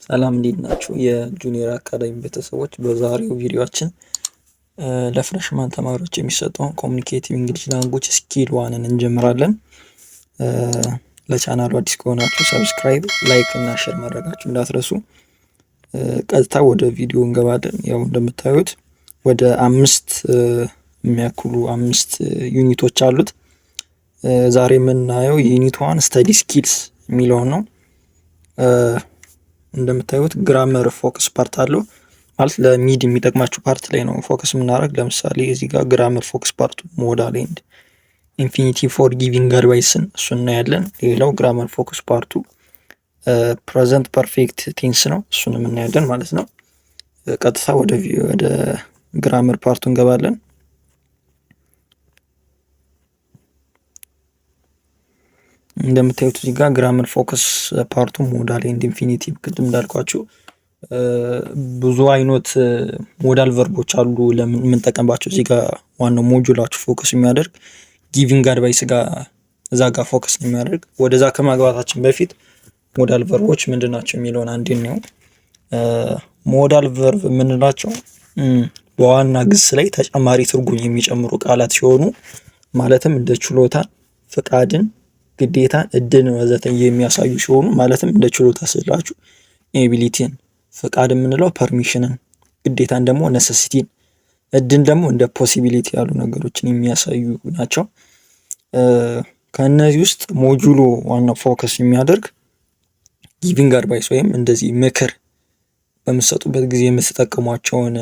ሰላም እንዴት ናችሁ? የ Junior Academy ቤተሰቦች፣ በዛሬው ቪዲዮአችን ለ freshman ተማሪዎች የሚሰጠውን communicative English language skill one ን እንጀምራለን። ለቻናሉ አዲስ ከሆናችሁ subscribe፣ like እና share ማድረጋችሁ እንዳትረሱ። ቀጥታ ወደ ቪዲዮ እንገባለን። ያው እንደምታዩት ወደ አምስት የሚያክሉ አምስት unit ኦች አሉት። ዛሬ የምናየው unit 1 study skills የሚለውን ነው። እንደምታዩት grammar focus part አለው፣ ማለት ለ mid የሚጠቅማችሁ part ላይ ነው focus የምናደርግ። ለምሳሌ እዚህ ጋር grammar focus part ኡ modal and infinitive for giving advice ን እሱ እናያለን። ሌላው grammar focus part ኡ present perfect tense ነው፣ እሱንም እናያለን ማለት ነው። ቀጥታ ወደ grammar part ኡ እንገባለን። እንደምታዩት እዚህ ጋር grammar focus part ኡ modal and infinitive፣ ቅድም እንዳልኳችሁ ብዙ አይነት modal verb ኦች አሉ የምንጠቀምባቸው። እዚህ ጋር ዋናው module ኣችሁ focus የሚያደርግ giving advice ጋር፣ እዛ ጋር focus የሚያደርግ። ወደዛ ከማግባታችን በፊት modal verb ኦች ምንድን ናቸው የሚለውን አንዴ ነው። Modal verb የምንላቸው በዋና ግስ ላይ ተጨማሪ ትርጉም የሚጨምሩ ቃላት ሲሆኑ ማለትም እንደ ችሎታን፣ ፍቃድን፣ ግዴታን፣ እድልን ወዘተ የሚያሳዩ ሲሆኑ፣ ማለትም እንደ ችሎታ ስላችሁ ability ን፣ ፍቃድ የምንለው permission ን፣ ግዴታን ደግሞ necessity ን፣ እድልን ደግሞ እንደ possibility ያሉ ነገሮችን የሚያሳዩ ናቸው። ከእነዚህ ውስጥ module ኡ ዋናው focus የሚያደርግ giving advice ወይም እንደዚህ ምክር በምትሰጡበት ጊዜ የምትጠቀሟቸውን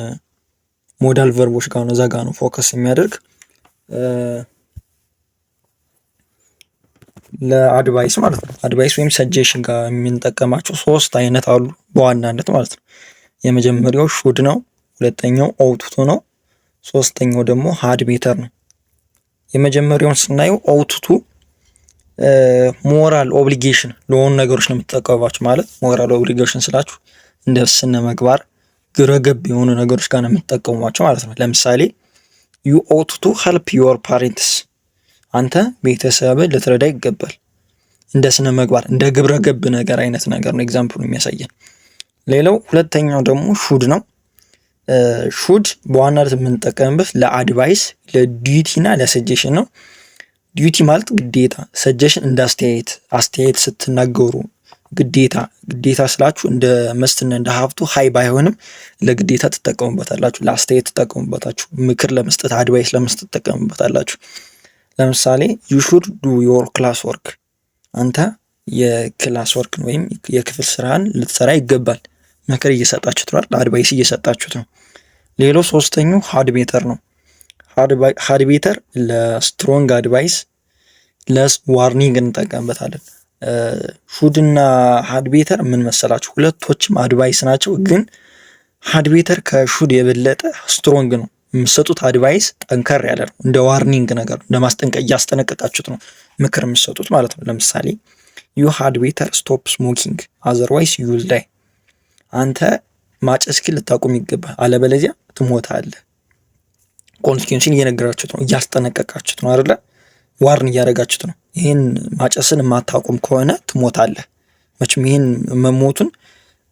modal verb ኦች ጋር ነው፣ እዛ ጋር ነው focus የሚያደርግ ለ advice ማለት ነው። Advice ወይም suggestion ጋር የምንጠቀማቸው ሶስት አይነት አሉ በዋናነት ማለት ነው። የመጀመሪያው should ነው፣ ሁለተኛው ought to ነው፣ ሶስተኛው ደግሞ had better ነው። የመጀመሪያውን ስናየው ought to moral obligation ለሆኑ ነገሮች ነው የምትጠቀሙባቸው። ማለት moral obligation ስላችሁ እንደ ስነ ምግባር፣ ግብረገብ የሆኑ ነገሮች ጋር ነው የምትጠቀሟቸው ማለት ነው። ለምሳሌ you ought to help your parents፣ አንተ ቤተሰብን ልትረዳ ይገባል። እንደ ስነ ምግባር፣ እንደ ግብረ ገብ ነገር አይነት ነገር ነው example ኡ የሚያሳየን። ሌላው ሁለተኛው ደግሞ should ነው። Should በዋናነት የምንጠቀምበት ለ advice፣ ለ duty እና ለ suggestion ነው። Duty ማለት ግዴታ፣ suggestion እንደ አስተያየት፣ አስተያየት ስትናገሩ ግዴታ፣ ግዴታ ስላችሁ እንደ must ና እንደ have to ሃይ ባይሆንም ለግዴታ ትጠቀሙበታላችሁ፣ ለአስተያየት ትጠቀሙበታችሁ፣ ምክር ለመስጠት፣ advice ለመስጠት ትጠቀሙበታላችሁ። ለምሳሌ you should do your class work፣ አንተ የ class work ን ወይም የክፍል ስራን ልትሰራ ይገባል። ምክር እየሰጣችሁት ነው፣ advice እየሰጣችሁት ነው። ሌላው ሶስተኛው had better ነው። Had better ለ strong advice፣ ለ warning እንጠቀምበታለን። Should እና had better ምን መሰላችሁ? ሁለቶችም advice ናቸው፣ ግን had better ከ should የበለጠ strong ነው። የምትሰጡት advice ጠንከር ያለ ነው። እንደ warning ነገር፣ እንደ ማስጠንቀቅ፣ እያስጠነቀቃችሁት ነው ምክር የምትሰጡት ማለት ነው። ለምሳሌ you had better stop smoking, otherwise you will die። አንተ ማጨስክን ልታቆም ይገባል፣ አለበለዚያ ትሞታለህ። Consequence ን እየነገራችሁት ነው፣ እያስጠነቀቃችሁት ነው አይደለ? Warn እያደረጋችሁት ነው። ይህን ማጨስን የማታቆም ከሆነ ትሞታለህ። መቼም ይህን መሞቱን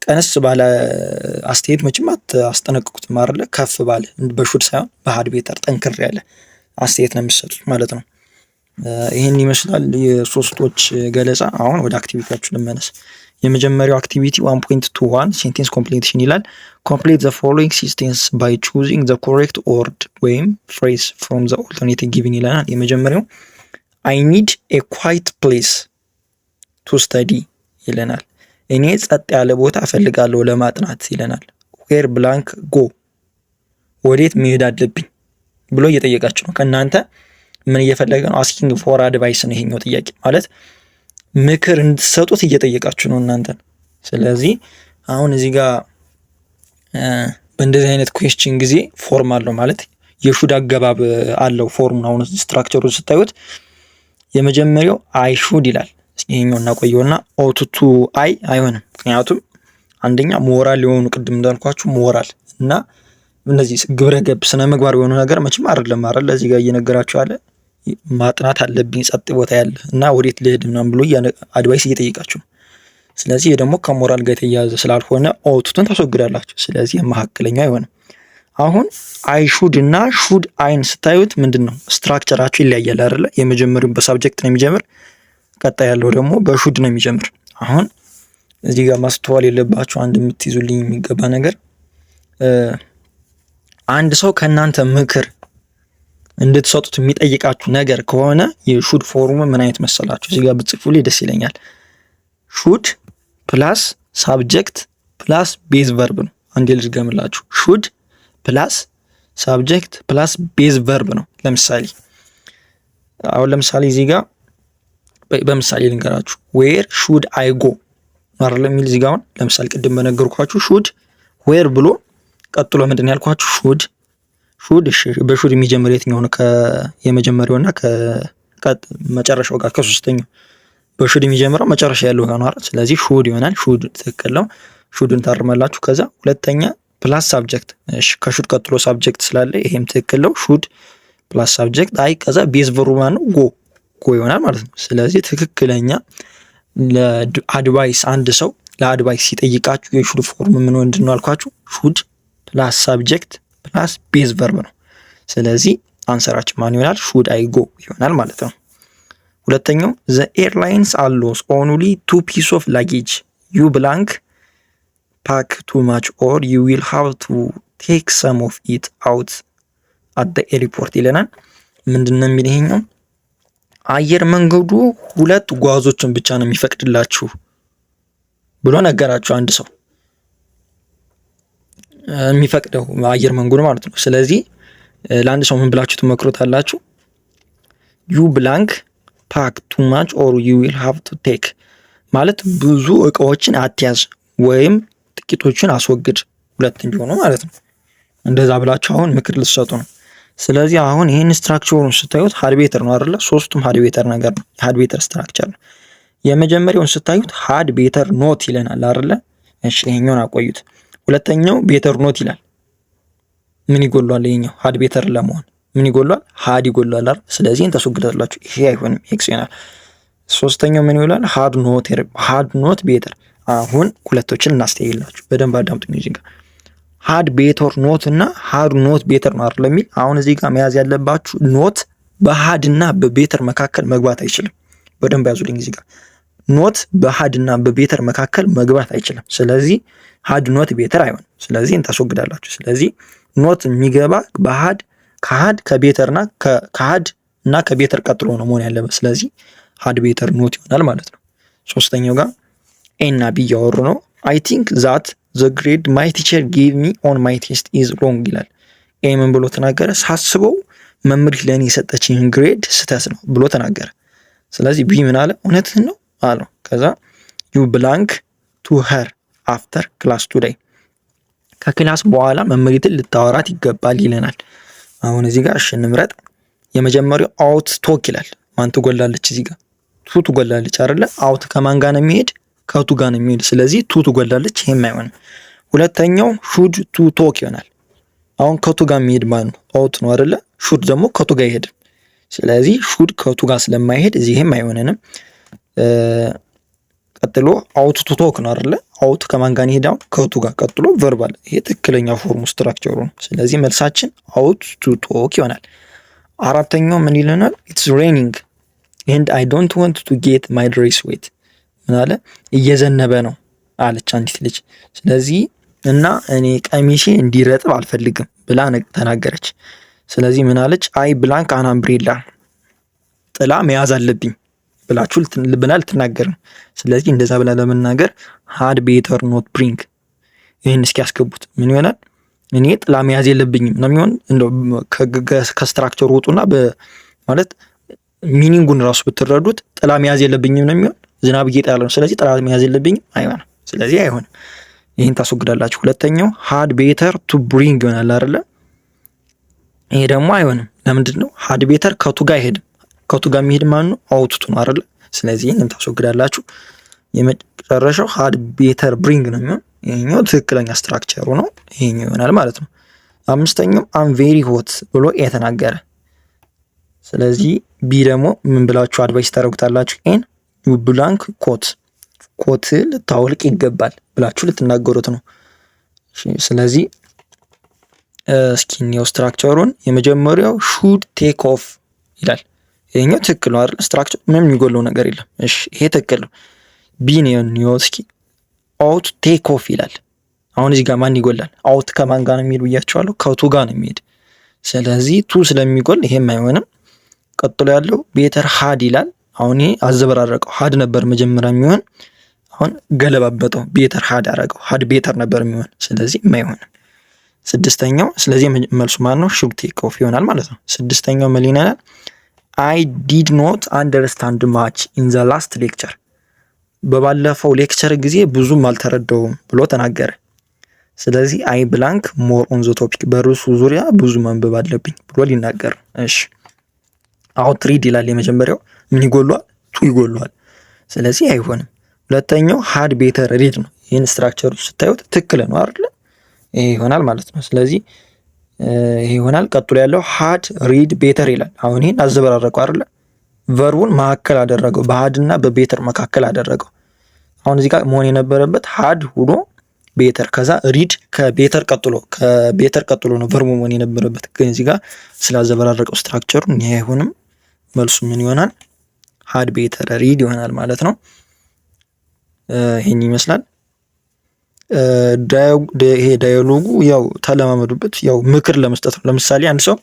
ቀነስ ባለ አስተያየት መቼም አታስጠነቅቁትም አይደለ? ከፍ ባለ በ should ሳይሆን በ had better ጠንክር ያለ አስተያየት ነው የምትሰጡት ማለት ነው። ይህን ይመስላል የሶስቶች ገለጻ። አሁን ወደ activity ያችሁ ልመለስ። የመጀመሪያው activity 1.21 sentence completion ይላል። Complete the following sentence by choosing the correct word ወይም phrase from the alternative given ይለናል። የመጀመሪያው I need a quiet place to study ይለናል። እኔ ጸጥ ያለ ቦታ እፈልጋለሁ ለማጥናት ይለናል። Where blank go፣ ወዴት መሄድ አለብኝ ብሎ እየጠየቃችሁ ነው። ከእናንተ ምን እየፈለገ ነው? Asking for advice ነው ይሄኛው ጥያቄ፣ ማለት ምክር እንድትሰጡት እየጠየቃችሁ ነው እናንተን። ስለዚህ አሁን እዚህ ጋር በእንደዚህ አይነት question ጊዜ form አለው፣ ማለት የ should አገባብ አለው form ኡን። አሁን structure ኡን ስታዩት የመጀመሪያው I should ይላል። ይሄኛው እናቆየውና ought to አይ አይሆንም። ምክንያቱም አንደኛ ሞራል የሆኑ፣ ቅድም እንዳልኳችሁ ሞራል እና እነዚህ ግብረ ገብ ስነ ምግባር የሆኑ ነገር መቼም አይደለም አይደል? እዚህ ጋር እየነገራችሁ ያለ ማጥናት አለብኝ ጸጥ ቦታ ያለ እና ወዴት ልሄድ ምናምን ብሎ advice እየጠየቃችሁ ነው። ስለዚህ ይህ ደግሞ ከሞራል ጋር የተያያዘ ስላልሆነ ought to ን ታስወግዳላችሁ። ስለዚህ መካከለኛ አይሆንም። አሁን I should እና should I ን ስታዩት ምንድን ነው structure ኣቸው ይለያያል አይደለ? የመጀመሪያው በ subject ነው የሚጀምር፣ ቀጣይ ያለው ደግሞ በ should ነው የሚጀምር። አሁን እዚህ ጋር ማስተዋል የለባችሁ አንድ የምትይዙልኝ የሚገባ ነገር፣ አንድ ሰው ከእናንተ ምክር እንድትሰጡት የሚጠይቃችሁ ነገር ከሆነ የ should form ኡ ምን አይነት መሰላችሁ? እዚህ ጋር ብትጽፉልኝ ደስ ይለኛል። Should plus subject plus base verb ነው። አንዴ ልድገምላችሁ። Should plus subject plus base verb ነው። ለምሳሌ አሁን ለምሳሌ እዚህ ጋር በምሳሌ ልንገራችሁ። "Where should I go" አይደለም የሚል እዚህ ጋር። አሁን ለምሳሌ ቅድም በነገርኳችሁ should where ብሎ ቀጥሎ ምንድን ነው ያልኳችሁ? Should። እሺ፣ በ should የሚጀምር የትኛው ነው? የመጀመሪያውና ከመጨረሻው ጋር ከሶስተኛው በ should የሚጀምረው መጨረሻ ያለው ጋር ነው አይደል? ስለዚህ should ይሆናል። Should ትክክል ነው። Should ን ታርመላችሁ። ከዛ ሁለተኛ plus subject። እሺ፣ ከ should ቀጥሎ subject ስላለ ይሄም ትክክል ነው። Should plus subject አይ ከዛ base verb ኡ ማን ነው? Go፣ go ይሆናል ማለት ነው። ስለዚህ ትክክለኛ ለ advice፣ አንድ ሰው ለ advice ሲጠይቃችሁ የ should form ምን ምንድን ነው አልኳችሁ? Should plus subject plus base verb ነው። ስለዚህ answer ኣችን ማን ይሆናል? "Should I go" ይሆናል ማለት ነው። ሁለተኛው፣ "The airlines allows only two piece of luggage. You blank pack too much or you will have to take some of it out at the airport" ይለናል። ምንድን ነው የሚል ይሄኛው? አየር መንገዱ ሁለት ጓዞችን ብቻ ነው የሚፈቅድላችሁ ብሎ ነገራችሁ። አንድ ሰው የሚፈቅደው አየር መንገዱ ማለት ነው። ስለዚህ ለአንድ ሰው ምን ብላችሁ ትመክሩታላችሁ? You blank pack too much or you will have to take ማለት ብዙ እቃዎችን አትያዝ ወይም ጥቂቶችን አስወግድ፣ ሁለት እንዲሆኑ ማለት ነው። እንደዛ ብላችሁ አሁን ምክር ልትሰጡ ነው። ስለዚህ አሁን ይህን structure ኡን ስታዩት had better ነው አይደለ? ሶስቱም had better ነገር ነው። የ had better structure ነው። የመጀመሪያውን ስታዩት had better not ይለናል አይደለ? እሺ፣ ይሄኛውን አቆዩት። ሁለተኛው better not ይላል። ምን ይጎሏል? ይሄኛው had better ለመሆን ምን ይጎሏል? Had ይጎሏል አይደል? ስለዚህ ታስወግዳላችሁ። ይሄ አይሆንም፣ X ይሆናል። ሶስተኛው ምን ይሆናል? Had not፣ had not better። አሁን ሁለቶችን እናስተያይላችሁ። በደንብ አዳምጡኝ። እዚህ ጋር had better not እና had not better ነው አይደል የሚል። አሁን እዚህ ጋር መያዝ ያለባችሁ not በ had እና በ better መካከል መግባት አይችልም። በደንብ ያዙልኝ። እዚህ ጋር not በ had እና በ better መካከል መግባት አይችልም። ስለዚህ had not better አይሆንም። ስለዚህ ታስወግዳላችሁ። ስለዚህ not የሚገባ በ had ከ had ከ better እና ከ had እና ከ better ቀጥሎ ነው መሆን ያለበት። ስለዚህ had better not ይሆናል ማለት ነው። ሶስተኛው ጋር A እና B እያወሩ ነው። "I think that the grade my teacher gave me on my test is wrong" ይላል። A ምን ብሎ ተናገረ? ሳስበው መምህሪት ለእኔ የሰጠችኝን grade ስህተት ነው ብሎ ተናገረ። ስለዚህ B ምን አለ? እውነትህን ነው አለው። ከዛ "You blank to her after class today"፣ ከ class በኋላ መምህሪትን ልታወራት ይገባል ይለናል። አሁን እዚህ ጋር እሺ እንምረጥ። የመጀመሪያው ought talk ይላል። ማን ትጎላለች? እዚህ ጋር to ትጎላለች አይደለ? Ought ከማን ጋር ነው የሚሄድ? ከ to ጋር ነው የሚሄድ። ስለዚህ to ትጎላለች። ይሄም አይሆንም። ሁለተኛው should to talk ይሆናል። አሁን ከ to ጋር የሚሄድ ማን ነው? Ought ነው አይደለ? Should ደግሞ ከ to ጋር አይሄድም። ስለዚህ should ከ to ጋር ስለማይሄድ እዚህም አይሆነንም። ቀጥሎ ought to talk ነው አይደለ? Ought ከማን ጋር ይሄዳው? ከ to ጋር። ቀጥሎ verb አለ። ይሄ ትክክለኛ form ኡ structure ኡ ነው። ስለዚህ መልሳችን ought to talk ይሆናል። አራተኛው ምን ይለናል? "It's raining and I don't want to get my dress wet"። ምን አለ? እየዘነበ ነው አለች አንዲት ልጅ። ስለዚህ እና እኔ ቀሚሴ እንዲረጥብ አልፈልግም ብላ ተናገረች። ስለዚህ ምን አለች? I blank an umbrella፣ ጥላ መያዝ አለብኝ ብላችሁ ብላ ልትናገር ነው። ስለዚህ እንደዛ ብላ ለመናገር had better not bring፣ ይህን እስኪ ያስገቡት ምን ይሆናል? እኔ ጥላ መያዝ የለብኝም ነው የሚሆን። እንደው ከ structure ኡ ውጡና ማለት meaning ኡን ራሱ ብትረዱት ጥላ መያዝ የለብኝም ነው የሚሆን። ዝናብ እየጣለ ነው። ስለዚህ ጥላ መያዝ የለብኝም አይሆንም። ስለዚህ አይሆንም። ይህን ታስወግዳላችሁ። ሁለተኛው had better to bring ይሆናል አይደለ? ይሄ ደግሞ አይሆንም። ለምንድን ነው? Had better ከ to ጋር አይሄድም። ከ to ጋር የሚሄድ ማን ነው? Ought to ነው አይደለ? ስለዚህ ይህንም ታስወግዳላችሁ። የመጨረሻው had better bring ነው የሚሆን። ይሄኛው ትክክለኛ structure ኡ ነው። ይሄኛው ይሆናል ማለት ነው። አምስተኛው "I'm very hot" ብሎ A ተናገረ። ስለዚህ B ደግሞ ምን ብላችሁ advice ታደርጉታላችሁ? A ን you blank coat፣ ኮት ልታወልቅ ይገባል ብላችሁ ልትናገሩት ነው። ስለዚህ እስኪ እንየው structure ኡን። የመጀመሪያው should take off ይላል። ይሄኛው ትክክል ነው አይደል? Structure ምንም የሚጎለው ነገር የለም። እሺ፣ ይሄ ትክክል ነው። B ን እንየው እስኪ፣ ought take off ይላል። አሁን እዚህ ጋር ማን ይጎላል? Ought ከማን ጋር ነው የሚሄድ ብያቸዋለሁ? ከ to ጋር ነው የሚሄድ። ስለዚህ to ስለሚጎል ይሄም አይሆንም። ቀጥሎ ያለው better had ይላል። አሁን ይሄ አዘበራረቀው። Had ነበር መጀመሪያ የሚሆን፣ አሁን ገለባበጠው። Better had አረገው። Had better ነበር የሚሆን፣ ስለዚህ አይሆንም። ስድስተኛው፣ ስለዚህ መልሱ ማን ነው? Should take off ይሆናል ማለት ነው። ስድስተኛው ምን ይለናል? I did not understand much in the last lecture፣ በባለፈው lecture ጊዜ ብዙም አልተረዳውም ብሎ ተናገረ። ስለዚህ I blank more on the topic፣ በርዕሱ ዙሪያ ብዙ ማንበብ አለብኝ ብሎ ሊናገር። እሺ፣ ought read ይላል። የመጀመሪያው ምን ይጎሏል? To ይጎሏል። ስለዚህ አይሆንም። ሁለተኛው had better read ነው። ይህን structure ኡ ስታዩት ትክክል ነው አይደለ? ይሄ ይሆናል ማለት ነው። ስለዚህ ይሄ ይሆናል። ቀጥሎ ያለው had read better ይላል። አሁን ይህን አዘበራረቀው አይደለ? Verb ኡን መካከል አደረገው፣ በ had እና በ better መካከል አደረገው። አሁን እዚህ ጋር መሆን የነበረበት had ሆኖ better፣ ከዛ read ከ better ቀጥሎ ነው verb ኡ መሆን የነበረበት። ግን እዚህ ጋር ስላዘበራረቀው structure ኡን ይሄ አይሆንም። መልሱ ምን ይሆናል? Had better read ይሆናል ማለት ነው። ይሄን ይመስላል። ይሄ dialogue ኡ ያው ተለማመዱበት፣ ያው ምክር ለመስጠት ነው። ለምሳሌ አንድ ሰው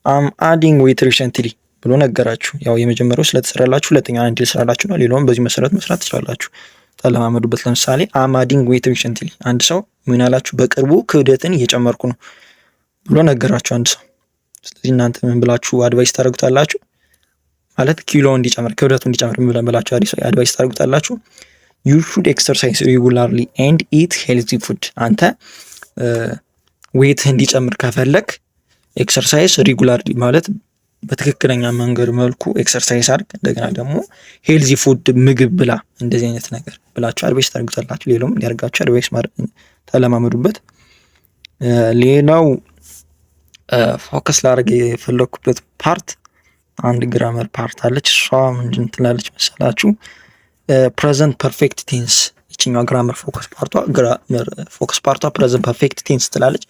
"I'm adding weight recently" ብሎ ነገራችሁ። ያው የመጀመሪያው ስለተሰራላችሁ ሁለተኛው አንድ ልስራላችሁ ነው። ሌላውም በዚህ መሰረት መስራት ትችላላችሁ። ተለማመዱበት። ለምሳሌ "I'm adding weight recently"፣ አንድ ሰው ምን አላችሁ? በቅርቡ ክብደትን እየጨመርኩ ነው ብሎ ነገራችሁ አንድ ሰው። ስለዚህ እናንተ ምን ብላችሁ advice ታደርጉታላችሁ? ማለት ኪሎ እንዲጨምር፣ ክብደቱ እንዲጨምር ምን ብላችሁ advice ታደርጉታላችሁ? You should exercise regularly and eat healthy food። አንተ weight ህ እንዲጨምር ከፈለግ exercise regularly ማለት በትክክለኛ መንገድ መልኩ exercise አድርግ፣ እንደገና ደግሞ healthy food ምግብ ብላ፣ እንደዚህ አይነት ነገር ብላችሁ advice ታደርጉታላችሁ። ሌላውም እንዲያደርጋችሁ advice ተለማመዱበት። ሌላው focus ላደርግ የፈለግኩበት part አንድ grammar part አለች። እሷ ምንድን ትላለች መሰላችሁ? Present perfect tense። ይችኛዋ grammar focus part ኧ present perfect tense ትላለች።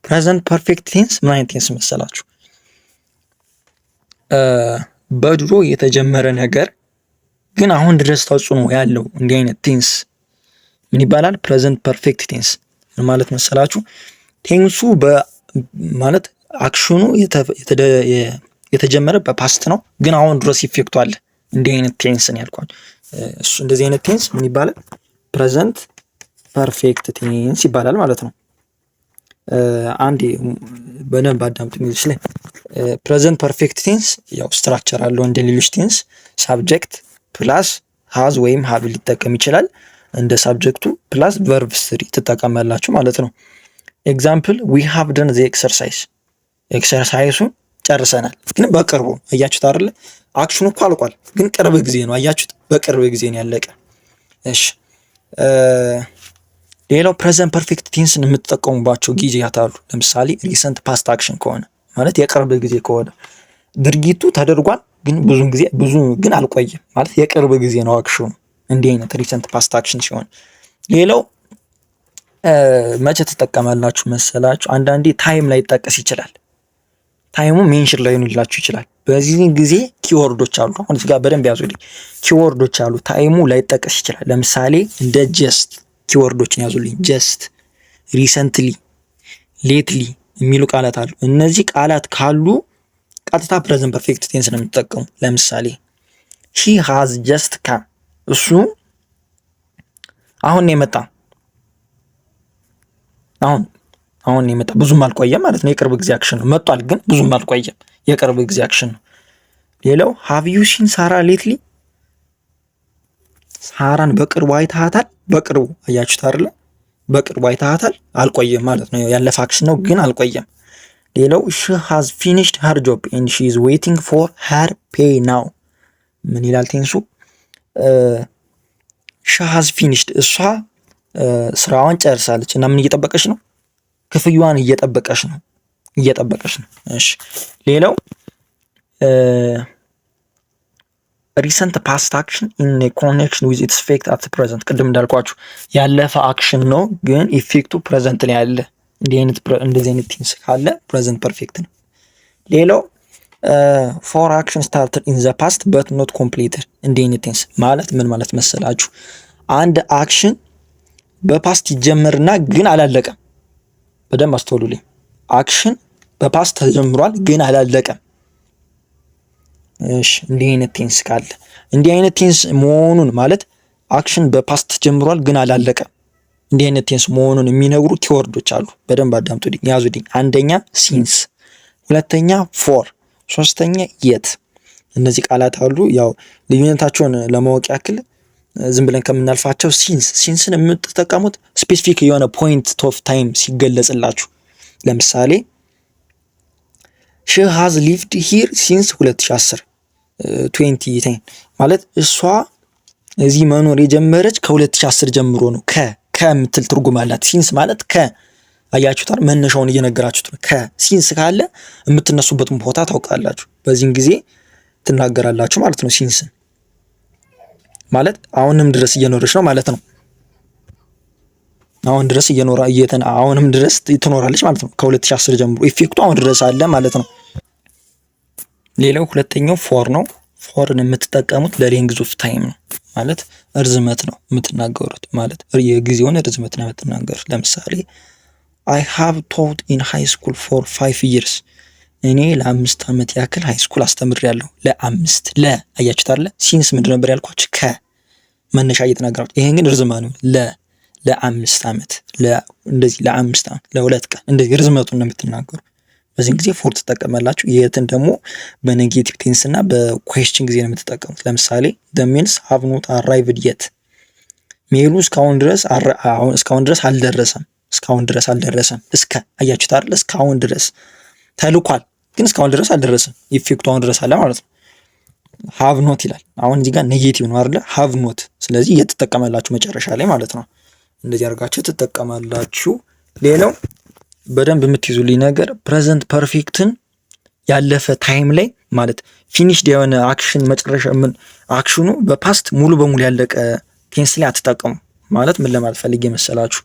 Present perfect tense ምን አይነት tense መሰላችሁ? በድሮ የተጀመረ ነገር ግን አሁን ድረስ ተጽዕኖ ያለው እንዲህ አይነት tense ምን ይባላል? Present perfect tense ምን ማለት መሰላችሁ? Tense ኡ ማለት action ኑ የተጀመረ በ past ነው፣ ግን አሁን ድረስ effect ኡ አለ። እንዲህ አይነት tense ነው ያልኳችሁ። እሱ እንደዚህ አይነት tense ምን ይባላል? Present perfect tense ይባላል ማለት ነው። አንዴ በደንብ አዳምጡ። ላይ present perfect tense ያው structure አለው እንደ ሌሎች tense፣ subject plus has ወይም have ሊጠቀም ይችላል። እንደ subject ኡ plus verb three ትጠቀማላችሁ ማለት ነው። Example፣ we have done the exercise፣ exercise ኡን ጨርሰናል፣ ግን በቅርቡ። አያችሁት አይደለ? Action ኑ እኮ አልቋል፣ ግን ቅርብ ጊዜ ነው። አያችሁት? በቅርብ ጊዜ ነው ያለቀ። እሺ፣ ሌላው present perfect tense ን የምትጠቀሙባቸው ጊዜያት አሉ። ለምሳሌ recent past action ከሆነ፣ ማለት የቅርብ ጊዜ ከሆነ፣ ድርጊቱ ተደርጓል፣ ግን ብዙ ጊዜ ብዙ ግን አልቆየም፣ ማለት የቅርብ ጊዜ ነው action ኑ። እንዲህ አይነት recent past action ሲሆን፣ ሌላው መቼ ትጠቀማላችሁ መሰላችሁ? አንዳንዴ time ላይጠቀስ ይችላል። Time ኡ mention ላይሆንላችሁ ይችላል። በዚህ ጊዜ keyword ኦች አሉ። አሁን እዚህ ጋር በደንብ ያዙልኝ። Keyword ኦች አሉ። Time ኡ ላይጠቀስ ይችላል። ለምሳሌ እንደ just፣ keyword ኦችን ያዙልኝ። Just፣ recently፣ lately የሚሉ ቃላት አሉ። እነዚህ ቃላት ካሉ ቀጥታ present perfect tense ነው የምትጠቀሙ። ለምሳሌ he has just come፣ እሱ አሁን ነው የመጣ፣ አሁን አሁን ነው የመጣ፣ ብዙም አልቆየም ማለት ነው። የቅርብ ጊዜ action ነው። መጥቷል፣ ግን ብዙም አልቆየም። የቅርብ ጊዜ action ነው። ሌላው have you seen ሳራ lately? ሳራን በቅርቡ አይተሃታል? በቅርቡ፣ አያችሁት አይደለ? በቅርቡ አይተሃታል? አልቆየም ማለት ነው። ያለፈ action ነው፣ ግን አልቆየም። ሌላው she has finished her job and she is waiting for her pay now። ምን ይላል tense ኡ? She has finished፣ እሷ ስራዋን ጨርሳለች እና ምን እየጠበቀች ነው? ክፍያዋን እየጠበቀች ነው፣ እየጠበቀች ነው። እሺ፣ ሌላው Recent past action in connection with its effect at present። ቅድም እንዳልኳችሁ ያለፈ action ነው፣ ግን effect ኡ present ላይ ያለ። እንደዚህ አይነት tense ካለ present perfect ነው። ሌላው for action started in the past but not completed። እንዲህ አይነት tense ማለት ምን ማለት መሰላችሁ? አንድ action በ past ይጀመርና ግን አላለቀም። በደንብ አስተውሉልኝ። Action በ past ተጀምሯል ግን አላለቀም። እሺ፣ እንዲህ አይነት tense ካለ፣ እንዲህ አይነት tense መሆኑን ማለት action በ past ተጀምሯል ግን አላለቀም። እንዲህ አይነት tense መሆኑን የሚነግሩ keyword ኦች አሉ። በደንብ አዳምጡልኝ፣ ያዙልኝ። አንደኛ since፣ ሁለተኛ for፣ ሶስተኛ yet። እነዚህ ቃላት አሉ። ያው ልዩነታቸውን ለማወቅ ያክል ዝም ብለን ከምናልፋቸው since ን የምትጠቀሙት specific የሆነ point of time ሲገለጽላችሁ፣ ለምሳሌ she has lived here since 2010፣ 2010 ማለት እሷ እዚህ መኖር የጀመረች ከ2010 ጀምሮ ነው። ከ ከምትል ትርጉም አላት። Since ማለት ከ፣ አያችሁታል፣ መነሻውን እየነገራችሁት ነው። ከ since ካለ የምትነሱበትን ቦታ ታውቃላችሁ። በዚህን ጊዜ ትናገራላችሁ ማለት ነው። Since ማለት አሁንም ድረስ እየኖረች ነው ማለት ነው። አሁን ድረስ እየኖራ አሁንም ድረስ ትኖራለች ማለት ነው። ከ2010 ጀምሮ effect ኡ አሁን ድረስ አለ ማለት ነው። ሌላው ሁለተኛው for ነው። For ን የምትጠቀሙት ለ length of time ነው፣ ማለት እርዝመት ነው የምትናገሩት፣ ማለት የጊዜውን ርዝመት ነው የምትናገሩት። ለምሳሌ I have taught in high school for 5 years። እኔ ለ5 ዓመት ያክል high school አስተምሬያለሁ። ለአምስት ለ አያችሁት አይደለ? Since ምንድን ነበር ያልኳችሁ? ከመነሻ እየተናገራችሁ። ይሄን ግን ርዝማኔ ነው። ለ5 ዓመት፣ እንደዚህ ለ5 ዓመት፣ ለ2 ቀን እንደዚህ ርዝመቱን ነው የምትናገሩ። በዚህን ጊዜ for ትጠቀማላችሁ። Yet ን ደግሞ በ negative tense እና በ question ጊዜ ነው የምትጠቀሙት። ለምሳሌ the mails have not arrived yet። Mail ኡ እስካሁን ድረስ አልደረሰም። እስካሁን ድረስ አልደረሰም። እስከ አያችሁት አይደል? እስካሁን ድረስ ተልኳል፣ ግን እስካሁን ድረስ አልደረሰም። Effect ኡ አሁን ድረስ አለ ማለት ነው። Have not ይላል። አሁን እዚህ ጋር negative ነው አይደለ? Have not። ስለዚህ yet ትጠቀማላችሁ መጨረሻ ላይ ማለት ነው። እንደዚህ አድርጋችሁ ትጠቀማላችሁ። ሌላው በደንብ የምትይዙልኝ ነገር present perfect ን ያለፈ time ላይ ማለት finished የሆነ action መጨረሻ ምን action ኑ በ past ሙሉ በሙሉ ያለቀ tense ላይ አትጠቀሙ። ማለት ምን ለማለት ፈልጌ መሰላችሁ?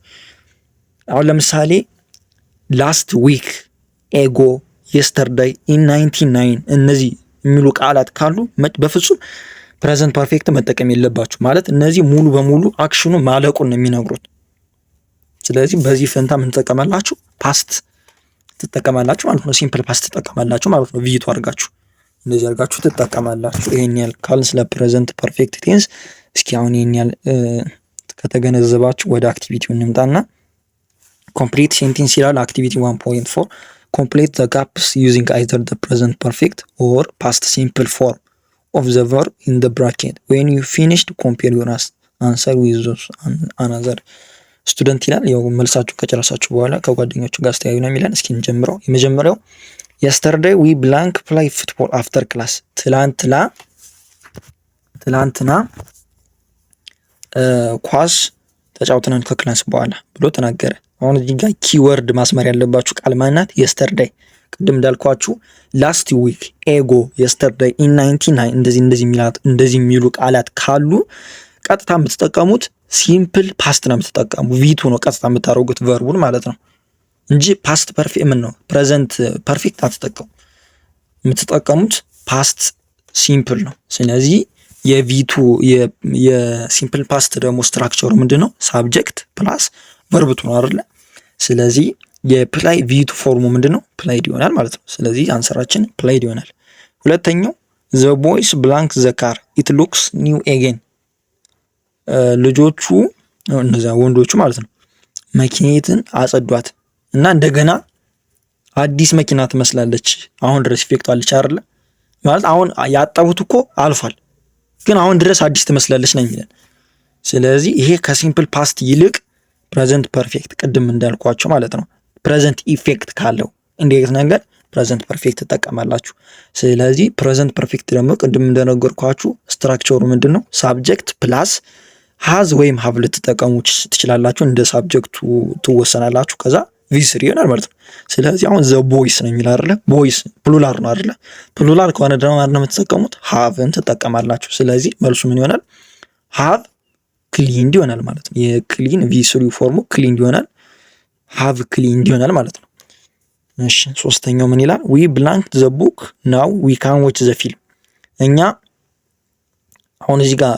አሁን ለምሳሌ last week፣ ago፣ yesterday፣ in 99 እነዚህ የሚሉ ቃላት ካሉ በፍጹም present perfect መጠቀም የለባችሁ። ማለት እነዚህ ሙሉ በሙሉ action ኑ ማለቁን ነው የሚነግሩት። ስለዚህ በዚህ ፈንታ ምን ትጠቀማላችሁ? Past ትጠቀማላችሁ ማለት ነው። Simple past ትጠቀማላችሁ ማለት ነው። V2 አድርጋችሁ እንደዚህ አድርጋችሁ ትጠቀማላችሁ። ይሄን ያህል ካልን ስለ present perfect tense፣ እስኪ አሁን ይሄን ያህል ከተገነዘባችሁ ወደ activity ው እንምጣና complete sentence ይላል። Activity 1.4፣ complete the gaps using either the present perfect or past simple form of the verb in the bracket. When you finished, compare your answer with another student ይላል። ያው መልሳችሁ ከጨረሳችሁ በኋላ ከጓደኞቹ ጋር አስተያዩ ነው የሚለን። እስኪ እንጀምረው። የመጀመሪያው yesterday we blank play football after class። ትላንትና ኳስ ተጫውተናል ከ class በኋላ ብሎ ተናገረ። አሁን እዚህ ጋር keyword ማስመር ያለባችሁ ቃል ማናት? Yesterday። ቅድም እንዳልኳችሁ last week፣ ago፣ yesterday፣ in 99 እንደዚህ የሚሉ ቃላት ካሉ ቀጥታ የምትጠቀሙት simple past ነው የምትጠቀሙ። V2 ነው ቀጥታ የምታደርጉት verb ኡን ማለት ነው እንጂ past perfect ምን ነው present perfect አትጠቀሙ። የምትጠቀሙት past simple ነው። ስለዚህ የ V2 የ simple past ደግሞ structure ኡ ምንድን ነው? Subject plus verb two ነው አይደለ? ስለዚህ የ play V2 form ኡ ምንድን ነው? Played ይሆናል ማለት ነው። ስለዚህ answer ኣችን played ይሆናል። ሁለተኛው the boys blank the car, it looks new again። ልጆቹ፣ እነዚያ ወንዶቹ ማለት ነው፣ መኪናይቱን አጸዷት እና እንደገና አዲስ መኪና ትመስላለች። አሁን ድረስ effect ኡ አለች አይደለ? ማለት አሁን ያጠቡት እኮ አልፏል፣ ግን አሁን ድረስ አዲስ ትመስላለች ነው የሚለን። ስለዚህ ይሄ ከ simple past ይልቅ present perfect ቅድም እንዳልኳችሁ ማለት ነው። Present effect ካለው እንዲህ ነገር present perfect ትጠቀማላችሁ። ስለዚህ present perfect ደግሞ ቅድም እንደነገርኳችሁ structure ኡ ምንድን ነው? Subject plus has ወይም have ልትጠቀሙ ትችላላችሁ። እንደ subject ኡ ትወሰናላችሁ። ከዛ V3 ይሆናል ማለት ነው። ስለዚህ አሁን the boys ነው የሚል አይደለ? Boys plural ነው አይደለ? Plural ከሆነ ደግሞ ማለት ነው የምትጠቀሙት have ን ትጠቀማላችሁ። ስለዚህ መልሱ ምን ይሆናል? Have cleaned ይሆናል ማለት ነው። የ clean V3 form ኡ cleaned ይሆናል። Have cleaned ይሆናል ማለት ነው። እሺ፣ ሶስተኛው ምን ይላል? We blank the book, now we can watch the film። እኛ አሁን እዚህ ጋር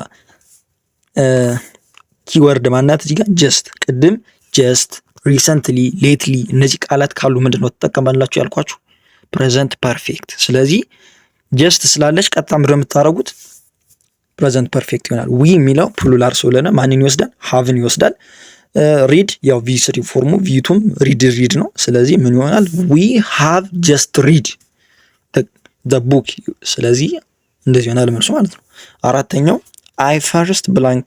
keyword ማናት? እዚህ ጋር just፣ ቅድም just፣ recently፣ lately እነዚህ ቃላት ካሉ ምንድን ነው ትጠቀማላችሁ ያልኳችሁ? Present perfect። ስለዚህ just ስላለች ቀጥታ ምንድን ነው የምታደርጉት? Present perfect ይሆናል። We የሚለው plural ስለሆነ ማንን ይወስዳል? Have ን ይወስዳል። Read ያው V3 form ኡ V2 ም read read ነው። ስለዚህ ምን ይሆናል? We have just read the book። ስለዚህ እንደዚህ ይሆናል መልሱ ማለት ነው። አራተኛው፣ I first blank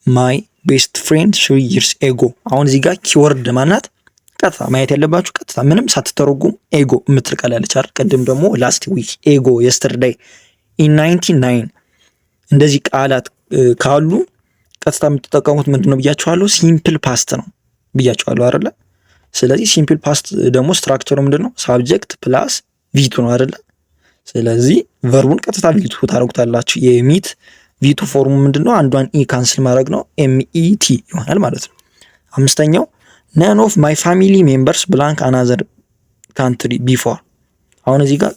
my best friend 3 years ago። አሁን እዚህ ጋር keyword ማናት? ቀጥታ ማየት ያለባችሁ ቀጥታ ምንም ሳትተረጉም ago የምትል ቃል ያለች አይደል? ቅድም ደግሞ last week፣ ago፣ yesterday፣ in 99 እንደዚህ ቃላት ካሉ ቀጥታ የምትጠቀሙት ምንድን ነው ብያችኋለሁ? Simple past ነው ብያችኋለሁ አይደለ? ስለዚህ simple past ደግሞ structure ኡ ምንድን ነው? Subject plus V2 ነው አይደለ? ስለዚህ verb ኡን ቀጥታ V2 ታደርጉታላችሁ። የ meet V2 form ኡ ምንድን ነው? አንዷን e cancel ማድረግ ነው። met ይሆናል ማለት ነው። አምስተኛው፣ none of my family members blank another country before። አሁን እዚህ ጋር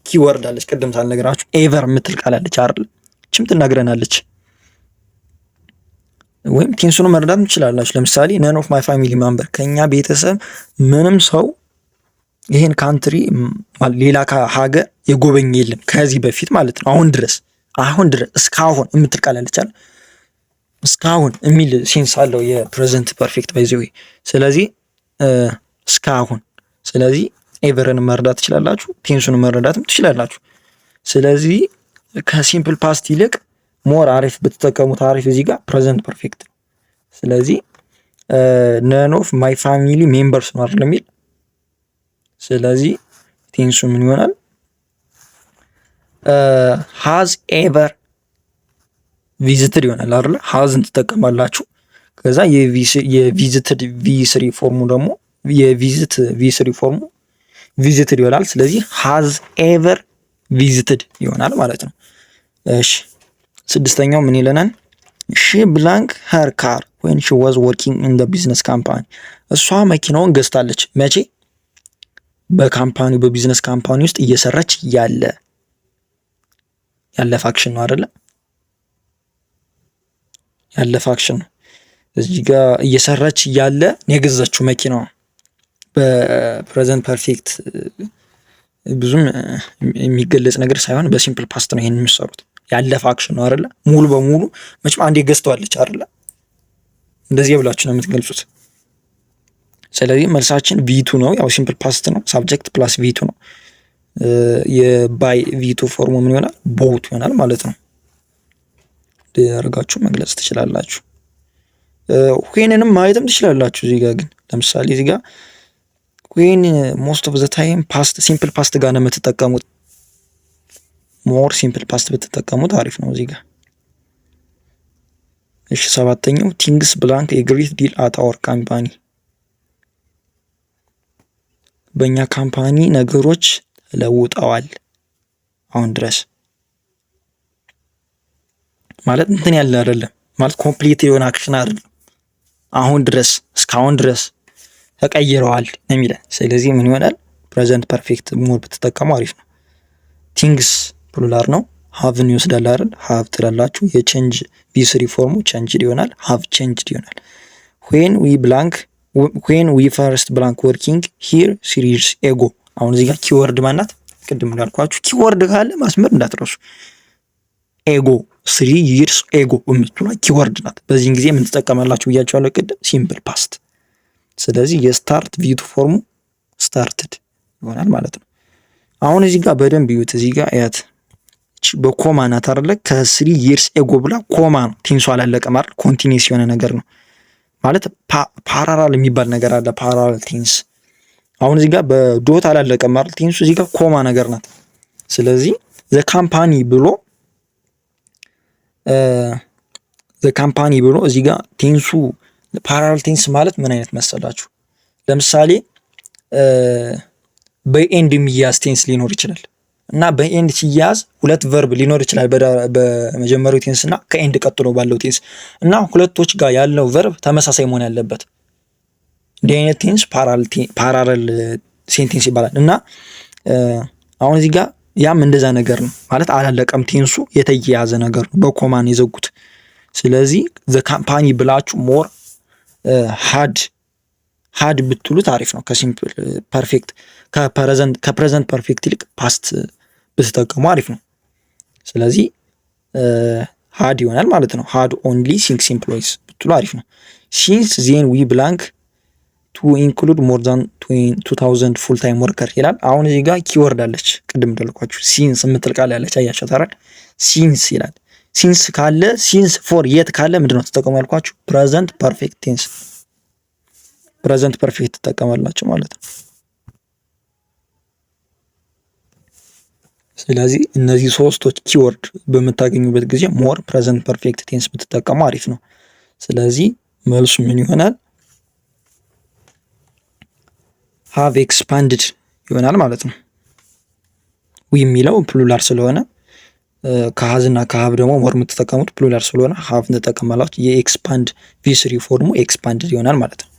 keyword አለች፣ ቅድም ሳልነግራችሁ ever የምትል ቃል አለች አይደል? ችም ትናግረናለች ወይም tense ኡን መረዳት ትችላላችሁ። ለምሳሌ none of my family member፣ ከኛ ቤተሰብ ምንም ሰው ይሄን country ሌላ ሀገር የጎበኘ የለም ከዚህ በፊት ማለት ነው። አሁን ድረስ እስካሁን የምትል ቃል አለች አይደል? እስካሁን የሚል sense አለው የ present perfect by the way። ስለዚህ እስካሁን፣ ስለዚህ ever ን መረዳት ትችላላችሁ፣ tense ኡን መረዳትም ትችላላችሁ። ስለዚህ ከ simple past ይልቅ more አሪፍ ብትጠቀሙት አሪፍ እዚህ ጋር present perfect ነው። ስለዚህ none of my family members ነው አይደል የሚል፣ ስለዚህ tense ኡ ምን ይሆናል? Has ever visited ይሆናል አይደለ? Has ን ትጠቀማላችሁ። ከዛ የ visited V3 form ኡ ደግሞ የ visit V3 form ኡ visited ይሆናል። ስለዚህ has ever visited ይሆናል ማለት ነው። እሺ፣ ስድስተኛው ምን ይለናል? She blank her car when she was working in the business company። እሷ መኪናውን ገዝታለች። መቼ? በ company በ business company ውስጥ እየሰራች ያለ ያለፈ action ነው አይደለ? ያለፈ action ነው። እዚህ ጋር እየሰራች እያለ የገዛችው መኪናዋ በ present perfect ብዙም የሚገለጽ ነገር ሳይሆን በ simple past ነው ይሄን የሚሰሩት። ያለፈ action ነው አይደለ? ሙሉ በሙሉ መቼም አንዴ ገዝተዋለች አይደለ? እንደዚህ ብላችሁ ነው የምትገልጹት። ስለዚህ መልሳችን V2 ነው። ያው simple past ነው። Subject plus V2 ነው። የ buy V2 form ኡ ምን ይሆናል? Bought ይሆናል ማለት ነው። አድርጋችሁ መግለጽ ትችላላችሁ። When ንም ማየትም ትችላላችሁ። እዚህ ጋር ግን ለምሳሌ እዚህ ጋር when most of the time past simple past ጋር ነው የምትጠቀሙት። More simple past ብትጠቀሙት አሪፍ ነው እዚህ ጋር። እሺ፣ ሰባተኛው፣ things blank a great deal at our company። በእኛ company ነገሮች ተለውጠዋል አሁን ድረስ ማለት እንትን ያለ አይደለም ማለት complete የሆነ action አይደለም። አሁን ድረስ፣ እስካሁን ድረስ ተቀይረዋል ነው የሚለን። ስለዚህ ምን ይሆናል? Present perfect more ብትጠቀሙ አሪፍ ነው። Things plural ነው። Have ን ይወስዳል አይደል? Have ትላላችሁ። የ change V3 form ኡ changed ይሆናል። Have changed ይሆናል። When we blank when we first blank working here 3 years ago። አሁን እዚህ ጋር keyword ማናት? ቅድም እንዳልኳችሁ keyword ካለ ማስመር እንዳትረሱ። Ago፣ 3 years ago የምትሏ keyword ናት። በዚህን ጊዜ ምን ትጠቀማላችሁ ብያቸዋለሁ ቅድም፣ simple past። ስለዚህ የ start V2 form ኡ started ይሆናል ማለት ነው። አሁን እዚህ ጋር በደንብ ይዩት። እዚህ ጋር ያት በ comma ናት አይደለ? ከ 3 years ago ብላ comma ነው። Tense ኡ አላለቀም አይደል? Continuous የሆነ ነገር ነው ማለት parallel የሚባል ነገር አለ። Parallel tense አሁን እዚህ ጋር በ dot አላለቀም አይደል? Tense ኡ እዚህ ጋር comma ነገር ናት። ስለዚህ the company ብሎ እዚህ ጋር tense ኡ parallel tense ማለት ምን አይነት መሰላችሁ? ለምሳሌ በ and የሚያዝ tense ሊኖር ይችላል እና በ and ሲያዝ ሁለት verb ሊኖር ይችላል በመጀመሪያው tense እና ከ and ቀጥሎ ባለው tense እና ሁለቶች ጋር ያለው verb ተመሳሳይ መሆን ያለበት። እንዲህ አይነት tense parallel sentence ይባላል። እና አሁን እዚህ ጋር ያም እንደዛ ነገር ነው ማለት አላለቀም። Tense ኡ የተያያዘ ነገር ነው፣ በ comma ን የዘጉት። ስለዚህ the company ብላችሁ more had ብትሉት አሪፍ ነው። ከ simple perfect ከ present perfect ይልቅ past ብትጠቀሙ አሪፍ ነው። ስለዚህ had ይሆናል ማለት ነው። Had only six employees ብትሉ አሪፍ ነው። Since then we blank to include more than 2,000 full time worker ይላል። አሁን እዚህ ጋር keyword አለች፣ ቅድም እንዳልኳችሁ since የምትል ቃል ያለች አያችኋት አይደል? Since ይላል። Since ካለ፣ since for yet ካለ ምንድነው ተጠቀሙ ያልኳችሁ? Present perfect tense፣ present perfect ትጠቀማላችሁ ማለት ነው። ስለዚህ እነዚህ ሶስቶች keyword በምታገኙበት ጊዜ more present perfect tense ብትጠቀሙ አሪፍ ነው። ስለዚህ መልሱ ምን ይሆናል? Have expanded ይሆናል ማለት ነው። We የሚለው plural ስለሆነ ከ has እና ከ have ደግሞ more የምትጠቀሙት plural ስለሆነ have ትጠቀማላችሁ። የ expand V3 form ኡ expanded ይሆናል ማለት ነው።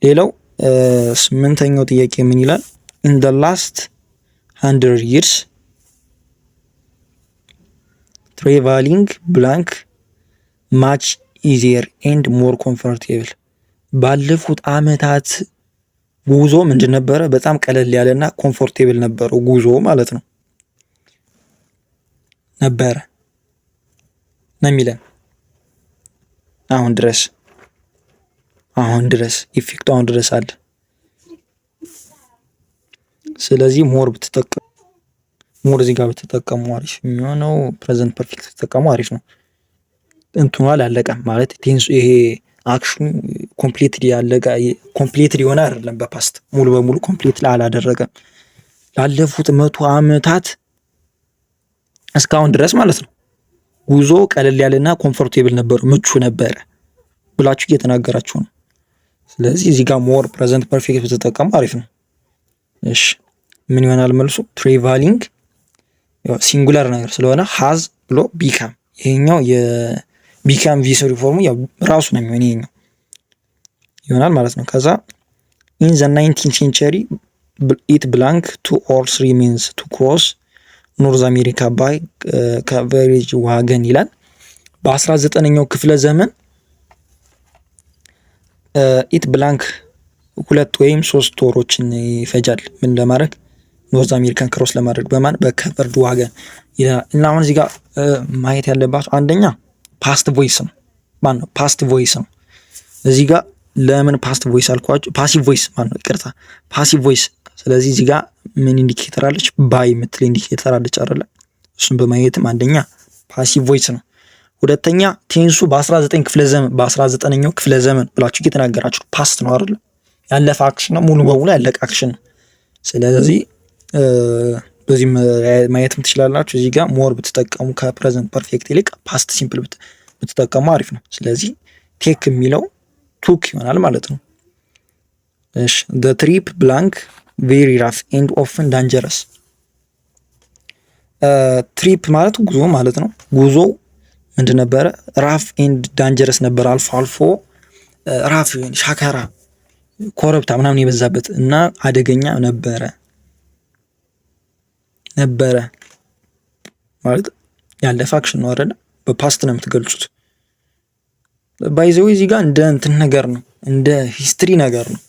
ሌላው ስምንተኛው ጥያቄ ምን ይላል? In the last 100 years traveling blank much easier and more comfortable። ባለፉት አመታት ጉዞ ምንድን ነበረ? በጣም ቀለል ያለና comfortable ነበረው ጉዞ ማለት ነው ነበረ ነው የሚለን። አሁን ድረስ effect ኡ አሁን ድረስ አለ። ስለዚህ more እዚህ ጋር ብትጠቀሙ አሪፍ የሚሆነው present perfect ብትጠቀሙ አሪፍ ነው። እንትኑ አላለቀም ማለት tense ኡ ይሄ action ኑ completely ያለቀ completely የሆነ አይደለም። በ past ሙሉ በሙሉ complete አላደረገም። ላለፉት 100 ዓመታት እስካሁን ድረስ ማለት ነው ጉዞ ቀለል ያለና comfortable ነበር፣ ምቹ ነበረ ብላችሁ እየተናገራችሁ ነው። ስለዚህ እዚህ ጋር more present perfect ብትጠቀሙ አሪፍ ነው። እሺ ምን ይሆናል መልሱ? Traveling singular ነገር ስለሆነ has ብሎ become፣ ይሄኛው የ become V3 form ኡ ያው ራሱ ነው የሚሆን፣ ይሄኛው ይሆናል ማለት ነው። ከዛ in the 19th century it blank 2 or 3 months to cross North America by covered wagon ይላል። በ19ኛው ክፍለ ዘመን it blank 2 ወይም 3 ወሮችን ይፈጃል። ምን ለማድረግ? North America ን cross ለማድረግ። በማን? በ covered wagon ይላል። እና አሁን እዚህ ጋር ማየት ያለባቸው አንደኛ past voice ነው። ማን ነው? Past voice ነው። እዚህ ጋር ለምን past voice አልኳቸው? Passive voice ማን ነው? ይቅርታ፣ passive voice። ስለዚህ እዚህ ጋር ምን indicator አለች? By የምትል indicator አለች አይደለ? እሱን በማየትም አንደኛ passive voice ነው። ሁለተኛ tense ኡ በ19 ክፍለ ዘመን፣ በ19ኛው ክፍለ ዘመን ብላችሁ እየተናገራችሁ past ነው አይደለ? ያለፈ action ነው፣ ሙሉ በሙሉ ያለቀ action ነው። ስለዚህ በዚህ ማየትም ትችላላችሁ። እዚህ ጋር more ብትጠቀሙ ከ present perfect ይልቅ past simple ብትጠቀሙ አሪፍ ነው። ስለዚህ take የሚለው took ይሆናል ማለት ነው። እሺ፣ the trip blank very rough and often dangerous። Trip ማለት ጉዞ ማለት ነው። ጉዞ ምንድን ነበረ? Rough and dangerous ነበር። አልፎ አልፎ rough ሻካራ፣ ኮረብታ ምናምን የበዛበት እና አደገኛ ነበረ። ነበረ ማለት ያለፈ action ነው አይደለ? በ past ነው የምትገልጹት። By the way እዚህ ጋር እንደ እንትን ነገር ነው፣ እንደ history ነገር ነው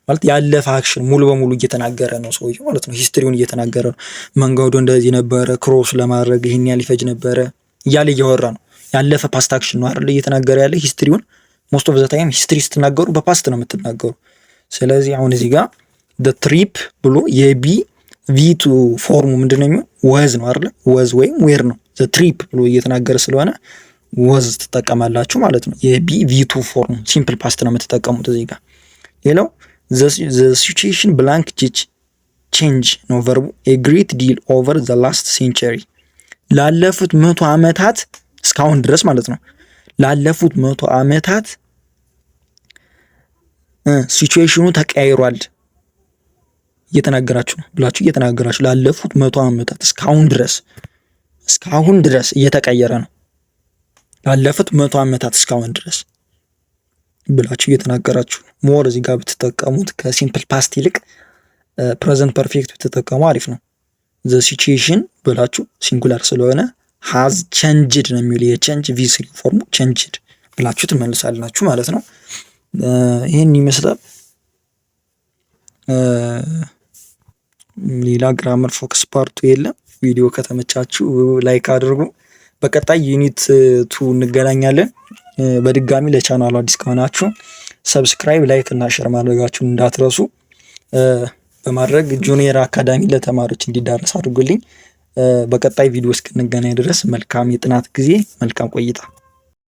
ማለት ያለፈ action ሙሉ በሙሉ እየተናገረ ነው ሰውየው ማለት ነው። History ውን እየተናገረ ነው። መንገዱ እንደዚህ ነበረ፣ cross ለማድረግ ይህን ያህል ይፈጅ ነበረ እያለ እያወራ ነው። ያለፈ past action ነው አይደለ? እየተናገረ ያለ history ውን። Most of the time history ስትናገሩ በ past ነው የምትናገሩ። ስለዚህ አሁን እዚህ ጋር trip ብሎ የ be V2 form ኡ ምንድን ነው የሚሆን? Was ነው አይደለ? Was ወይም were ነው። Trip ብሎ እየተናገረ ስለሆነ was ትጠቀማላችሁ ማለት ነው። የ be V2 form ኡ simple past ነው የምትጠቀሙት እዚህ ጋር። ሌላው the situation blank change ነው verb ኡ a great deal over the last century። ላለፉት 100 ዓመታት እስካሁን ድረስ ማለት ነው። ላለፉት 100 ዓመታት Situation ኑ ተቀያይሯል እየተናገራችሁ ነው ብላችሁ እየተናገራችሁ፣ ላለፉት 100 ዓመታት እስካሁን ድረስ እየተቀየረ ነው። ላለፉት 100 ዓመታት እስካሁን ድረስ ብላችሁ እየተናገራችሁ ነው። More እዚህ ጋር ብትጠቀሙት ከ simple past ይልቅ present perfect ብትጠቀሙ አሪፍ ነው። The situation ብላችሁ singular ስለሆነ has changed ነው የሚለው፣ የ change V3 form ኡ changed ብላችሁ ትመልሳላችሁ ማለት ነው። ይህን ይመስላል። ሌላ grammar focus part ኡ የለም። ቪዲዮ ከተመቻችሁ like አድርጉ። በቀጣይ unit 2 እንገናኛለን። በድጋሚ ለቻናሉ አዲስ ከሆናችሁ subscribe፣ like እና share ማድረጋችሁን እንዳትረሱ በማድረግ Junior Academy ለተማሪዎች እንዲዳረስ አድርጉልኝ። በቀጣይ ቪዲዮ እስክንገናኝ ድረስ መልካም የጥናት ጊዜ፣ መልካም ቆይታ።